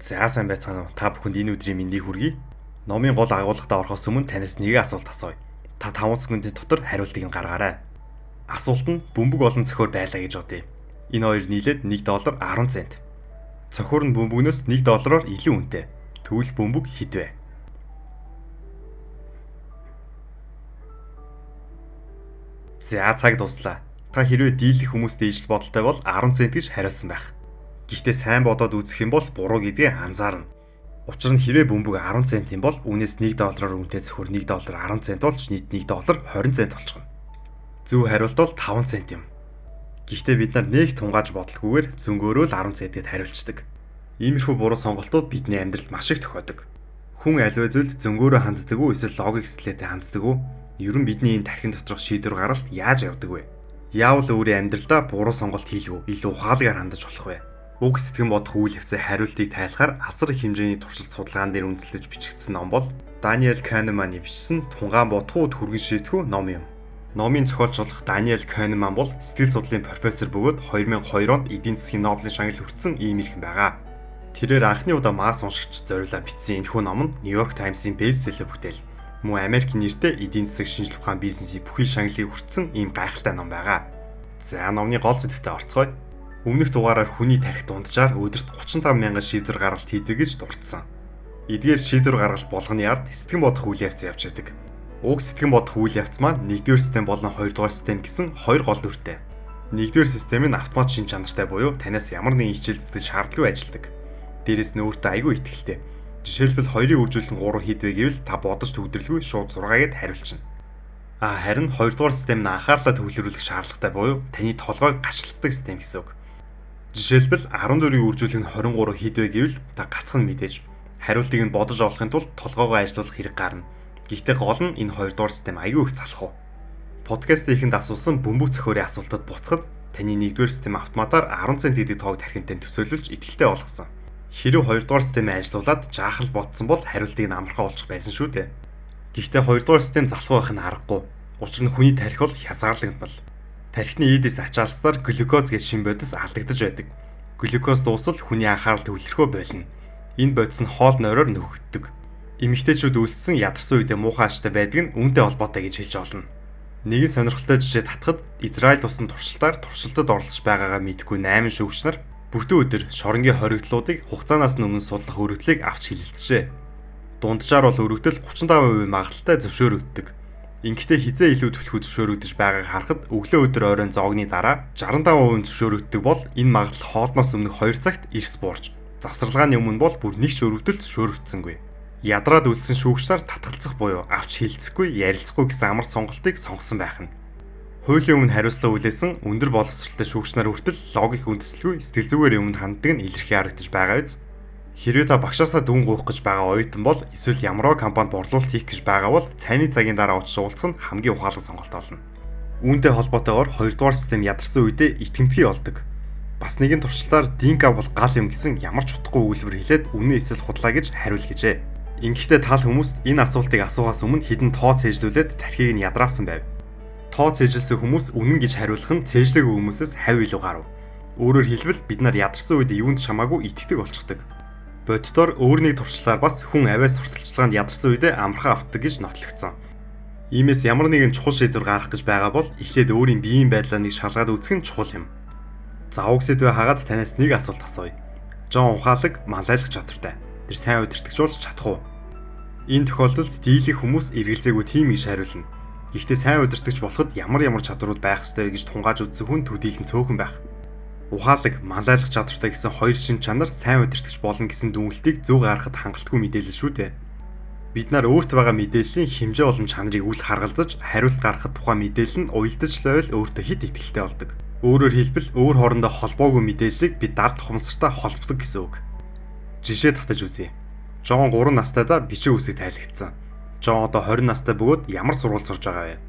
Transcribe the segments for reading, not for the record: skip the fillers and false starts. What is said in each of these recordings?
За сайн байцгаана уу? Та бүхэнд энэ өдрийн мэндийг хүргэе. Номын гол агуулгадаа орохоос өмнө танаас нэг асуулт асууя. Та 5 секундын дотор хариултыг нь гаргаарай. Асуулт нь бөмбөг болон цохиор байлаа гэж бодъё. Энэ хоёр нийлээд 1 доллар 10 цент. Цохиор нь бөмбөгнөөс 1 доллараар илүү үнэтэй. Тэгвэл бөмбөг хэд вэ? За цаг дууслаа. Та хэрвээ дийлэх хүмүүст ижил бодолтой бол 10 цент гэж хариулсан байх. Гэхдээ сайн бодоод үзэх юм бол буруу гэдгээ анзаарна. Учир нь хэрвээ бөмбөг 10 цент юм бол үүнээс 1 доллараар үнэтэй цохиор 1 доллар 10 цент болж нийт 1 доллар 20 цент болчихно. Зөв хариулт бол 5 цент юм. Гэхдээ бид нар нэг тунгааж бодлогүйгээр зөнгөөрөө л 10 центэд хариулцдаг. Иймэрхүү буруу сонголтууд бидний амьдралд маш их тохиодог. Хүн аливаа зүйлд зөнгөөрөө ханддаг уу эсвэл логик сэтгэлээтэй ханддаг уу? Ер нь бидний энэ тархин доторх шийдвэр гаргалт яаж явдаг вэ? Яавал өөрийн амьдралдаа буруу сонголт хийлгүй илүү ухаалгаар хандаж болох вэ? Уг сэтгэн бодох үйл явцын хариултыг тайлахаар асар их хэмжээний туршилт судалгаан дээр үндэслэж бичигдсэн ном бол Даниэл Канеманы бичсэн Тунгаан бодох уу түргэн шийдэх үү ном юм. Номын зохиолч болох Даниэл Канеман бол сэтгэл судлалын профессор бөгөөд 2002 онд эдийн засгийн Нобелийн шагнал хүртсэн ийм эрхэм байгаа. Тэрээр анхны удаа масс уншигч зориулаад бичсэн энэхүү ном нь New York Times-ийн бестселлер бүтээл. Мөн Америкийн нэртэй эдийн засаг шинжлэх ухаан бизнесийн бүхий шагналыг хүртсэн ийм гайхалтай ном байгаа. За номны гол сэдвтэ орцгоё. Өмнөх дугаараар хүний тархи дунджаар өдөрт 35 мянган шийдвэр гаргалт хийдэг гэж дурдсан. Эдгээр шийдвэр гаргалт болгоны ард сэтгэн бодох үйл явц явж байдаг. Уг сэтгэн бодох үйл явц маань 1-р систем болон 2-р систем гэсэн хоёр гол дүртэй. 1-р систем нь автомат шин чанартай буюу танаас ямар нэгэн хичээл зүтгэх шаардлагагүй ажилладаг. Дээрээс нь өөртөө айгүй ихтэй. Жишээлбэл 2-ын үржүүлэн 3 хэд вэ гэвэл та бодож төгдрөлгүй шууд 6 гэд хариулчихна. Харин 2-р систем нь анхаарлаа төвлөрүүлэх шаардлагатай буюу таны толгойг гашилдаг систем гэсэн үг. Жишээлбэл 14-ийн үржүүлэг нь 23 хэд вэ гэвэл та гацх нь мэдээж. Хариултыг нь бодож олохын тулд толгоогоо ажилуулах хэрэг гарна. Гэхдээ гол нь энэ 2 дугаар систем аягүй их залах уу. Подкастын эхэнд асуусан бөмбөг цохиорын асуултад буцахад таны 1-р систем автоматар 10 цент гэдэг тоог тархинтай төсөөлүүлж итгэлтэй болгосон. Хэрв 2 дугаар системээ ажилуулад жаахал бодсон бол хариултыг нь амархан олчих байсан шүү дээ. Гэхдээ 2 дугаар систем залхуу байх нь аргагүй. Учир нь хүний тархи бол хязгаарлагдмал. Тархины эдис ачаалснаар глюкоз гэж шин бодис алдагдаж байдаг. Глюкоз дуусвал хүний анхаарал төвлөрөхөө болно. Энэ бодис нь хоол нойроор нөхөгддөг. Эмэгтэйчүүд өлссөн ядарсан үедээ муухай аштай байдаг нь үүнтэй холбоотой гэж хэлж олно. Нэгэн сонирхолтой жишээ татхад Израиль улсын туршилтаар туршилтад оролцож байгаагаа мэдэхгүй 8 шүүгч нар бүтэн өдөр шоронгийн хоригдлуудыг хугацаанаас нь өмнө судлах өргөдлийг авч хилэлцжээ. Дунджаар бол өргөдөл 35% магадлалтай зөвшөөрөгддөг. Ингэхдээ хизээ илүү түлхүү зөвшөөрөгдөж байгааг харахад өглөө өдөр оройн зоогны дараа 65% зөвшөөрөгддөг бол энэ магадлал хоолноос өмнөх 2 цагт эрс буурч завсарлагын өмнө бол бүр нэг ч өргөдөл зөвшөөрөгдсөнгүй. Ядраад үлдсэн шүүгч нар татгалзах буюу авч хилцэхгүй, ярилцахгүй гэсэн амар сонголтыг сонгосон байх нь. Хуулийн өмнө хариуцлага хүлээсэн өндөр боловсролтой шүүгч нар хүртэл логик үндэслэлгүй сэтгэл зүгээр юмд ханддаг нь илэрхий харагдаж байгаа биз? Хэрвээ та багшаасаа дүн гуйх гэж байгаа оюутан бол эсвэл ямарваа компанид борлуулалт хийх гэж байгаа бол цайны цагийн дараа очиж уулзах нь хамгийн ухаалаг сонголт болно. Үүнтэй холбоотойгоор 2 дугаар систем ядарсан үедээ итгэмтгий болдог. Бас нэгэн туршилтаар Динка бол гал юм гэсэн ямар ч утгагүй өгүүлбэр хэлээд үнэн эсвэл худлаа гэж хариул гэжээ. Ингэхдээ тал хүмүүст энэ асуултыг асуухаас өмнө хэдэн тоо цээжлүүлээд тархийг нь ядраасан байв. Тоо цээжилсэн хүмүүс үнэн гэж хариулах нь цээжлээгүй хүмүүсээс хав илүү гарав. Өөрөөр хэлбэл бид нар ядарсан үед юунд ч хамаагүй итгэдэг болчихдог. Боддоор өөр нэг туршлаар бас хүн авиас сурталчилгаанд ядарсан үедээ амархан автдаг гэж нотлогдсон. Иймээс ямар нэгэн чухал шийдвэр гаргах гэж байгаа бол эхлээд өөрийн биеийн байдлаа нэг шалгаад үзэх нь чухал юм. За уг сэдвээ хагаад танаас нэг асуулт асууя. Жон ухаалаг, малайлах чадвартай. Тэр сайн удирдахч болж чадах уу? Энэ тохиолдолд дийлэх хүмүүс эргэлзээгүй тийм гэж хариулна. Гэхдээ сайн удирдахч болоход ямар ямар чадварууд байх ёстой вэ гэж тунгааж үзсэн хүн төдийлөн цөөхөн байх. Ухаалаг, малайлах чадвартай гэсэн хоёр шин чанар сайн удирдахч болно гэсэн дүгнэлтийг зөв гаргахад хангалтгүй мэдээлэл шүү дээ. Бид нар өөрт байгаа мэдээллийн хэмжээ болон чанарыг үл харгалзаж хариулт гаргахад тухайн мэдээлэл нь уялдаж байвал өөртөө хэд итгэлтэй болдог. Өөрөөр хэлбэл өөр хоорондоо холбоогүй мэдээллийг бид далд ухамсартай холбодог гэсэн үг. Жишээ татаж үзье. Жон 3 настайдаа бичиг үсэг тайлагдсан. Жон одоо 20 настай бөгөөд ямар сургууль сурж байгаа вэ?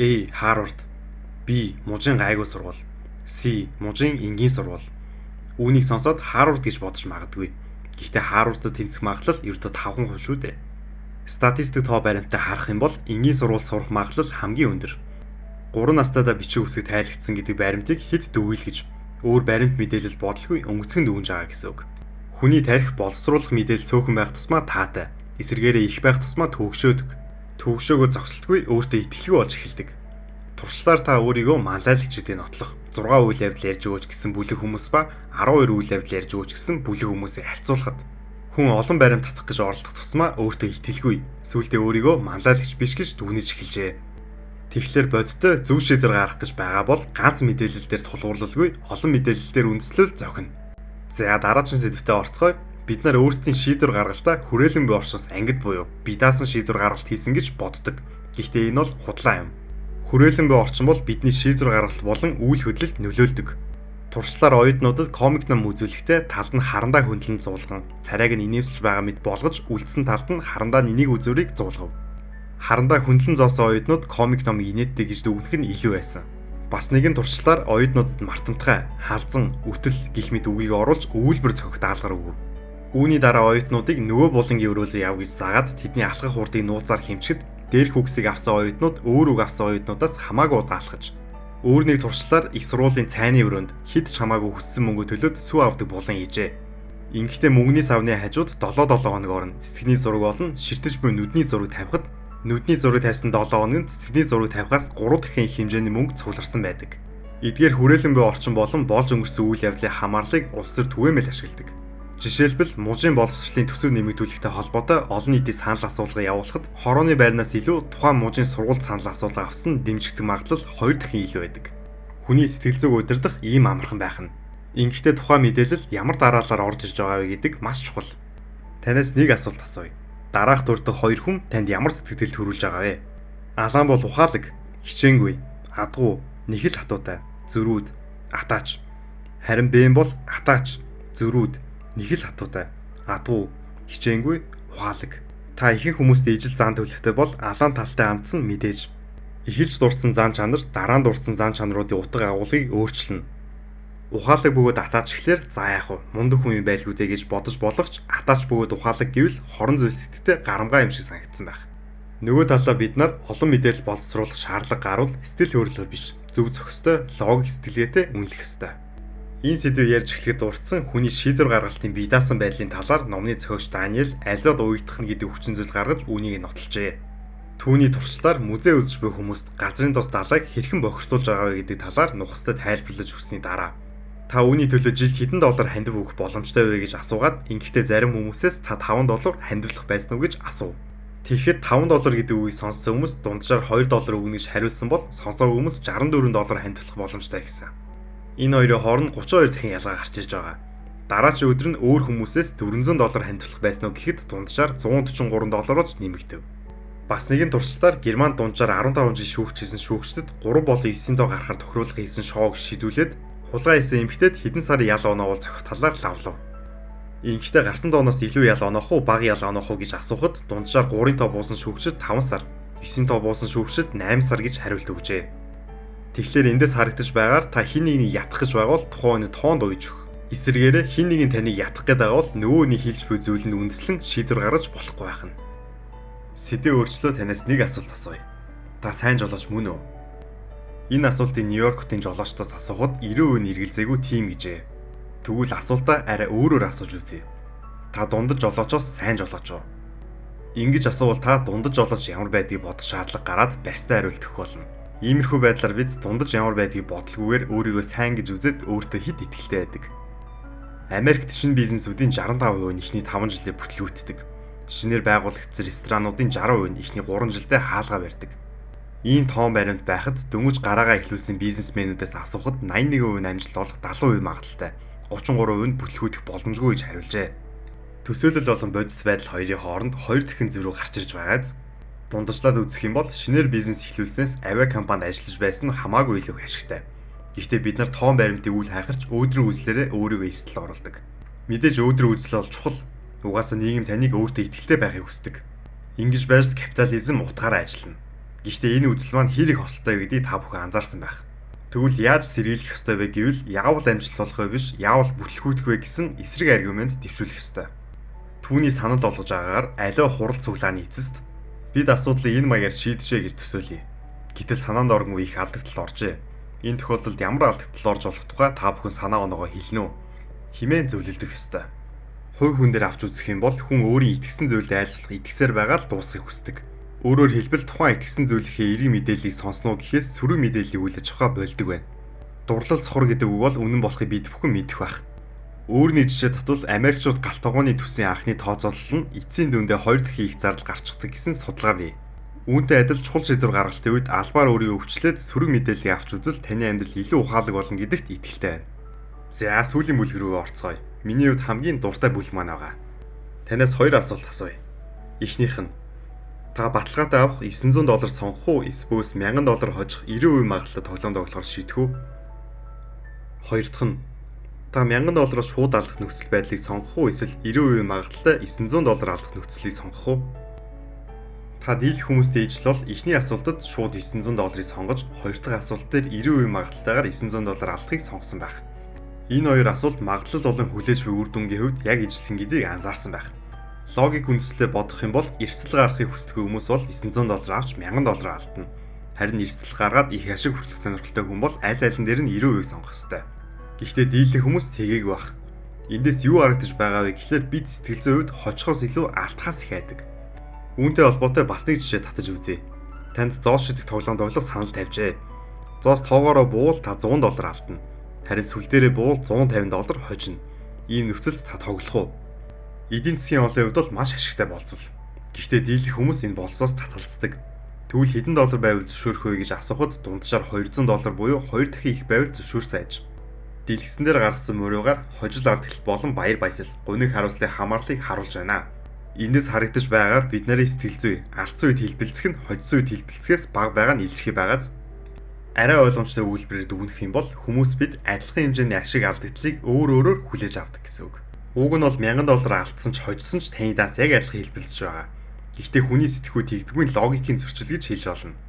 A. Харвард. B. Мужийн гайгүй сургууль. C. Мужийн энгийн сургууль. Үүнийг сонсоод Харвард гэж бодож магадгүй. Гэхдээ Харвардад тэнцэх магадлал ердөө 5% шүү дээ. Статистик тоо баримттай харах юм бол энгийн сургууль сурах магадлал хамгийн өндөр. 3 настайдаа бичиг үсэг тайлагдсан гэдэг баримтыг хэд дүгийлгэж өөр баримт мэдээлэл бодлогүй өнгөцгөн дүгнж байгаа гэсэн үг. Хүний тархи боловсруулах мэдээлэл цөөхөн байх тусмаа таатай, эсрэгээрээ их байх тусмаа төвөгшөөдөг. Төвөгшөөгөө зогсолтгүй өөртөө итгэлгүй болж эхэлдэг. Туршлаар та өөрийгөө манлайлагч гэдгийг нотлох 6 үйл явдал ярьж өгөөч гэсэн бүлэг хүмүүс ба 12 үйл явдал ярьж өгөөч гэсэн бүлэг хүмүүсийг харьцуулахад хүн олон баримт татах гэж оролдох тусмаа өөртөө итгэлгүй, сүүлдээ өөрийгөө манлайлагч биш гэж дүгнэж эхэлжээ. Тэгэхээр бодиттой зөв шийдвэр гаргах гэж байгаа бол ганц мэдээлэл дээр тулгуурлалгүй олон мэдээлэл дээр үндэслэл зохино. За, дараагийн сэдвтэ орцгоё. Бид нар өөрсдийн шийдвэр гаргалтаа хүрээлэн буй орчноос ангид буюу бие даасан шийдвэр гаргалт хийсэн гэж боддог. Гэхдээ энэ бол худлаа юм. Хүрээлэн буй орчин бол бидний шийдвэр гаргалт болон үйл хөдлөлд нөлөөлдөг. Туршлаар оюутнуудад комик ном үзүүлэхдээ талд нь харандаа хөндлөн зуулган, царайг нь инээмсэлж байгаа мэт болгож үлдсэн талд нь харандаа энийг үзүүрийг зуулгав. Харандаа хөндлөн зоосон оюутнууд комик номыг инээдтэй гэж дүгнэх нь илүү байсан. Бас нэгэн туршлаар оюутнуудад мартамтгай, халзан, үтэл гэх мэт үгийг оруулж өгүүлбэр зохих даалгавар өгөв. Үүний дараа оюутнуудыг нөгөө булангийн өрөөлөө яв гэж заагаад тэдний алхах хурдыг нууцаар хэмжихэд дээрх үгсийг авсан оюутнууд өөр үг авсан оюутнуудаас хамаагүй удаа алхаж. Өөр нэг туршлаар их сургуулийн цайны өрөөнд хэд ч хамаагүй хүссэн мөнгө төлөөд сүү авдаг булан хийжээ. Ингэхдээ мөнгөний савны хажууд 7-7 хоног орно. Цэцэгний зураг болон ширтэж буй нүдний зураг тавихад нүдний зураг тавьсан 7 хоног нь цэцэгний зураг тавихаас 3 дахин их хэмжээний мөнгө цугларсан байдаг. Эдгээр хүрээлэн буй орчин болон болж өнгөрсөн үйл явдлын хамаарлыг улс төр түгээмэл ашигладаг. Жишээлбэл, мужийн боловсролын төсөв нэмэгдүүлэхтэй холбоотой олон нийтийн санал асуулга явуулахад хорооны байрнаас илүү тухайн мужийн сургуульд санал асуулга авсан дэмжигдэх магадлал 2 дахин илүү байдаг. Хүний сэтгэл зүйг удирдах ийм амархан байх нь. Ингэхдээ тухайн мэдээлэл ямар дараалалаар орж ирж байгаа вэ гэдэг маш чухал. Танаас нэг асуулт асууя. Дараах дурдах хоёр хүн танд ямар сэтгэл төрүүлж байгаа вэ? Алаан бол ухаалаг, хичээнгүй, адгуу, нэхэл хатуутай, зөрүүд, атаач. Харин Бэн бол атаач, зөрүүд, нэхэл хатуутай, адгуу, хичээнгүй, ухаалаг. Та ихэнх хүмүүст ижил зан төлөвтэй бол алаан талтай хандсан мэдээж. Эхэлж дурдсан зан чанар дараа нь дурдсан зан чанаруудын утга агуулгыг өөрчилнө. Ухаалаг бөгөөд атаач гэхлээр за яах вэ? Мундаг хүн юм байлгүй дээ гэж бодож болох ч атаач бөгөөд ухаалаг гэвэл хорон зүйлс сэтгэтэй гарамгай юм шиг санагдсан байх. Нөгөө талаа бид нар олон мэдээлэл боловсруулах шаардлага гарвал сэтгэл хөдлөлөөр биш, зөв зохистой логик сэтгэлгээтэй үнэлэх ёстой. Энэ сэдвийг ярьж эхлэхэд дурдсан хүний шийдвэр гаргалтын бие даасан байдлын талаар номны зохиогч Даниэл аливаад уягдах нь гэдэг хүчин зүйл гаргаж үүнийг нотолжээ. Түүний туршлаар музей үзэж буй хүмүүст газрын тос далайг хэрхэн бохирдуулж байгаа вэ гэдэг талаар нухацтай тайлбарлаж өгсөний дараа та үүний төлөө жилд хэдэн доллар хандив өгөх боломжтой вэ гэж асуугаад ингэхдээ зарим хүмүүсээс та 5 доллар хандивлах байсан уу гэж асуув. Тэгэхэд 5 доллар гэдэг үгийг сонссон хүмүүс дунджаар 2 доллар өгнө гэж хариулсан бол сонсоогүй хүмүүс 64 доллар хандивлах боломжтой гэсэн. Энэ хоёрын хооронд 32 дахин ялгаа гарч ирж байгаа. Дараачийн өдөр нь өөр хүмүүсээс 400 доллар хандивлах байсан уу гэхэд дунджаар 143 доллар болж нэмэгдэв. Бас нэгэн туршлагаар Германд дунджаар 15 жил шүүгч хийсэн шүүгчдэд 3 болон 9 тоо гаргахаар тохируулах хийсэн шоуг шийдвүлээд хулгай хийсэн эмэгтэйд хэдэн сарын ял оноовол зохих талаар лавлав. Ингэхдээ гарсан тооноос илүү ял оноох уу, бага ял оноох уу гэж асуухад дунджаар 3-ын тоо буусан шүүгчид 5 сар, 9 тоо буусан шүүгчид 8 сар гэж хариулт өгчээ. Тэгэхээр эндээс харагдаж байгаагаар та хэн нэгнийг ятгах гэж байгаа бол тухайн хүний тоонд уйж өгөх. Эсвэргээрээ хэн нэгэн таныг ятгах гээд байгаа бол нөгөөний хэлж буй зүйлэнд үндэслэн шийдвэр гаргаж болохгүй байх нь. Сэдвийн өөрчлөлөө танаас нэг асуулт асууя. Та сайн жолооч мөн үү? Энэ асуултыг Нью-Йорк хотын жолоочдоос асуухад 90% нь эргэлзээгүй тийм гэжээ. Тэгвэл асуултаа арай өөрөөр асууж үзье. Та дундаж жолоочоос сайн жолооч уу? Ингэж асуувал та дундаж жолооч ямар байдгийг бодох шаардлага гараад барьстай хариулт өгөх болно. Иймэрхүү байдлаар бид дундаж ямар байдгийг бодлогүйгээр өөрийгөө сайн гэж үзээд өөртөө хэд итгэлтэй байдаг. Америкт шинэ бизнесүүдийн 65% нь эхний 5 жилээр бүтлгүүтдэг. Шинээр байгуулагдсан ресторануудын 60% нь эхний 3 жилдээ хаалгаа барьдаг. Ийм тоон баримт байхад дөнгөж гараагаа эхлүүлсэн бизнесмэнүүдээс асуухад 81% нь амжилт олох 70% магадлалтай, 33% нь бүтлгүүтэх боломжгүй гэж хариулжээ. Төсөөлөл болон бодит байдал хоёрын хооронд хоёр дахин зөрүү гарч ирж байгааз дунджлаад үзэх юм бол шинээр бизнес эхлүүлснээс авиа компанид ажиллаж байсан нь хамаагүй илүү их ашигтай. Гэхдээ бид нар тоон баримтыг үл хайхарч өөдрөг үзлээрээ өөрийгөө эрсдэлд оруулдаг. Мэдээж өөдрөг үзэл бол чухал. Угаасаа нийгэм таныг өөртөө итгэлтэй байхыг хүсдэг. Ингэж байж капитализм утгаараа ажиллана. Гэхдээ энэ үзэл маань хэр их осолтой вэ гэдгийг та бүхэн анзаарсан байх. Тэгвэл яаж сэргийлэх ёстой вэ гэвэл яавал амжилт олох вэ биш, яавал бүтлгүүтэх вэ гэсэн эсрэг аргумент дэвшүүлэх ёстой. Түүний санал болгож байгаагаар аливаа хурал цуглааны эцэст бид асуудлыг энэ маягаар шийдэшээ гэж төсөөлье. Гэтэл санаанд оронгүй их алдагдал оржээ. Энэ тохиолдолд ямар алдагдал орж болох тухай та бүхэн санаа оноогоо хэлнэ үү? Химээн зөвлөлдөх ёстой. Хувь хүн дээр авч үзэх юм бол хүн өөрийн итгэсэн зүйлээ аль болох итгэсээр байгаа л дуусгахыг хүсдэг. Өөрөөр хэлбэл тухайн итгэсэн зүйлийнхээ эерэг мэдээллийг сонсно уу гэхээс сөрөг мэдээллийг хүлээж авахаа больдог байна. Дурлал сохор гэдэг үг бол үнэн болохыг бид бүхэн мэдэх байх. Өөр нэг жишээ татвал Америкчууд галт тогооны төсвийн анхны тооцоолол нь эцсийн дүндээ 2 дахин их зардал гарчдаг гэсэн судалгаа бий. Үүнтэй адил чухал шийдвэр гаргалтын үед албаар өөрийгөө өвчлээд сөрөг мэдээллийг авч үзэл таны амьдрал илүү ухаалаг болно гэдэгт итгэлтэй байна. За сүүлийн бүлэг рүү орцгоё. Миний хувьд хамгийн дуртай бүлэг маань байгаа. Танаас хоёр асуулт асууя. Эхнийх нь та баталгаатай авах 900 доллар сонгох уу эсвэл 1000 доллар хожих 90% магадлалтай тоглоом тоглохоор шийдэх үү? Хоёр дахь нь та 1000 доллараар шууд алдах нөхцөл байдлыг сонгох уу эсвэл 90% магадлалтай 900 доллар алдах нөхцөлийг сонгох уу? Та дийлэх хүмүүстэй ижил бол эхний асуултад шууд 900 долларыг сонгож, хоёр дахь асуулт дээр 90% магадлалтайгаар 900 доллар алдахыг сонгосон байх. Энэ хоёр асуулт магадлал болон хүлээж буй үр дүнгийн хувьд яг ижилхэн гэдгийг анзаарсан байх. Логик үндэслэлээр бодох юм бол эрсдэл гаргахыг хүсдэг хүмүүс бол 900 доллар авч 1000 доллар алдана. Харин эрсдэл гаргаад их ашиг хүртэх сонирхолтой хүн бол аль алин дээр нь 90%-ийг сонгох ёстой. Гэхдээ дийлэх хүмүүс тэгээгүй байх. Эндээс юу харагдаж байгаа вэ гэхлээр бид сэтгэл зүйн хувьд хожихоос илүү алдахаас их айдаг. Үүнтэй холбоотой бас нэг жишээ татаж үзье. Танд зоос шидэх тоглоом тоглох санал тавьжээ. Зоос тоогоороо буувал та 100 доллар алдана. Харин сүл дээрээ буувал 150 доллар хожино. Ийм нөхцөлд та тоглох уу? Эдийн засгийн олон хувьд бол маш ашигтай болцол. Гэхдээ дийлэх хүмүүс энэ болцоос татгалздаг. Тэгвэл хэдэн доллар байвал зөвшөөрөх вэ гэж асуухад дунджаар 200 доллар буюу 2 дахин их байвал зөвшөөрсөн аж. Дэлгэсэн дээр гаргасан мөрөөр хожил алдагтал болон баяр баясгал, гуниг харуулслын хамаарлыг харуулж байна. Эндээс харагдаж байгаагаар бид нарын сэтгэл зүй алдсан үед хэлбэлзэх нь хожсон үед хэлбэлзэхээс бага байгаа нь илэрхий байгааз. Арай ойлгомжтой өгүүлбэрээр дүгнэх юм бол хүмүүс бид адилхан хэмжээний ашиг алдагдлыг өөр өөрөөр хүлээж авдаг гэсэн үг. Уг нь бол 1000 доллар алдсан ч хожсон ч таны данс яг адилхан хэлбэлзэж байгаа. Гэхдээ хүний сэтгхүү тэгдэггүй логикийн зөрчил гэж хэлж болно.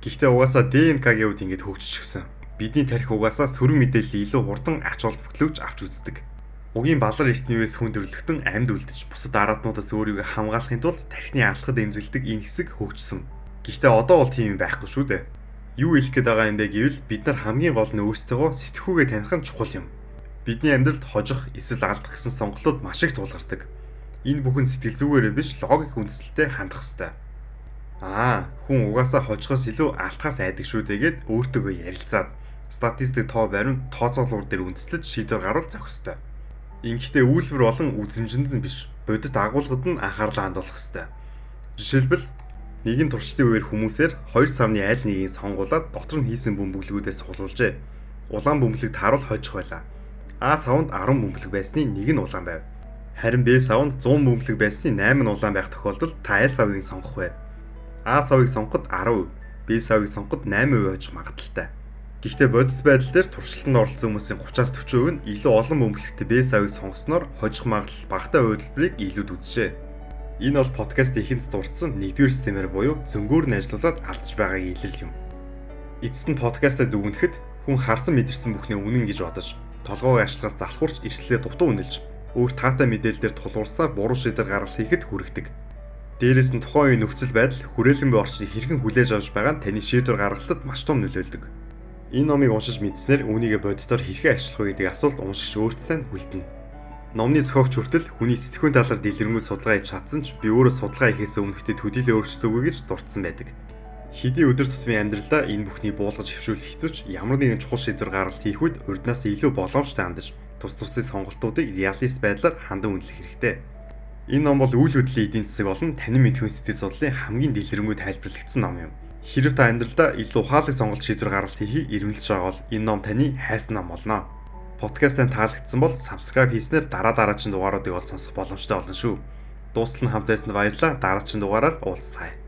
Гэхдээ угаасаа ДНК-гийн хувьд ингэж хөгжчихсөн. Бидний тархи угаасаа сөрөг мэдээллийг илүү хурдан ач холбогдол өгч авч үздэг. Угийн балар эртний үеэс хүн төрөлхтөн амьд үлдэж бусад араатнуудаас өөрийгөө хамгаалахын тулд тархины алхад эмзэглэдэг энэ хэсэг хөгжсөн. Гэхдээ одоо бол тийм юм байхгүй шүү дээ. Юу хэлэх гээд байгаа юм бэ гэвэл бид нар хамгийн гол нь өөрсдийгөө сэтгхүүгээ таних нь чухал юм. Бидний амьдралд хожих эсвэл алдах гэсэн сонголтууд маш их тулгардаг. Энэ бүхэн сэтгэл зүгээрээ биш логик үндэслэлтэй хандах ёстой. Аа, хүн угаасаа хожихоос илүү алдахаас айдаг шүү дээ гэд өөртөөгөө ярилцаад статистик тоо баримт тооцоолуур дээр үндэслэж шийдвэр гарвал зохистой. Ингэхдээ үйлдвэр болон үзэмжинд нь биш, бодит агуулгад нь анхаарлаа хандуулах ёстой. Жишээлбэл нэгэн туршдын үеэр хүмүүсээр хоёр савны аль нэгийг сонгуулад дотор нь хийсэн бөмбөглөгүүдээс суулуулжээ. Улаан бөмбөлөг тааруул хожих байлаа. А савнд 10 бөмбөлөг байсны нэг нь улаан байв. Харин Б савнд 100 бөмбөлөг байсны 8 нь улаан байх тохиолдолд та аль савыг сонгох вэ? А савыг сонгоход 10%, Б савыг сонгоход 8% хожих магадлалтай. Гэхдээ бодит байдал дээр туршилтанд оролцсон хүмүүсийн 30-аас 40% нь илүү олон бөмбөлөгтэй Б савыг сонгосноор хожих магадлал багатай хувилбарыг илүүд үзжээ. Энэ бол подкаст эхэнд дурдсан нэгдүгээр системээр буюу зөнгөөр нь ажилуулад алдаж байгаагийн илрэл юм. Эцэст нь подкастаа дүгнэхэд хүн харсан мэдэрсэн бүхнээ үнэн гэж бодож, толгойг ашиглахаас залхуурч эрсдлээ дутуу үнэлж, өөр таатай мэдээлэлээр тулгуурснаар буруу шийдвэр гаргах хийхэд хүргэдэг. Дээрээс нь тухайн үеийн нөхцөл байдал хүрээлэн буй орчныг хэрхэн хүлээж авч байгаа нь таны шийдвэр гаргалтад маш том нөлөөлдөг. Энэ номыг уншиж мэдснээр үүнийгээ бодитоор хэрхэн ашиглах вэ гэдэг асуулт уншигч өөртөө нь хүлдэнэ. Номны зохиогч хүртэл хүний сэтгхүүн талаар дэлгэрэнгүй судалгаа хийж чадсан ч би өөрөө судалгаа хийхээс өмнөхтэй төдийлөн өөрчлөлтөөгүй гэж дурдсан байдаг. Хэдий өдөр тутмын амьдралдаа энэ бүхнийг буулгаж хэвшүүлэх хэцүү ч ямар нэгэн чухал шийдвэр гаргалт хийх үед урднаас илүү боломжтой хандаж тус тусны сонголтуудыг реалист байдлаар хандан үнэлэх хэрэгтэй. Энэ ном бол үйл хөдлөлийн эдийн засаг болон танин мэдхүйн сэтгэл судлалын хамгийн дэлгэрэнгүй тайлбарлагдсан ном юм. Хэрв та амьдралдаа илүү ухаалаг сонголт шийдвэр гаргалт хийхийг эрмэлзэж байгаа бол энэ ном таны хайсан ном болно. Подкаст тань таалагдсан бол subscribe хийснээр дараа дараагийн дугааруудыг ол сонсох боломжтой болно шүү. Дуустал нь хамт байсанд баярлалаа. Дараагийн дугаараар уулзцаая.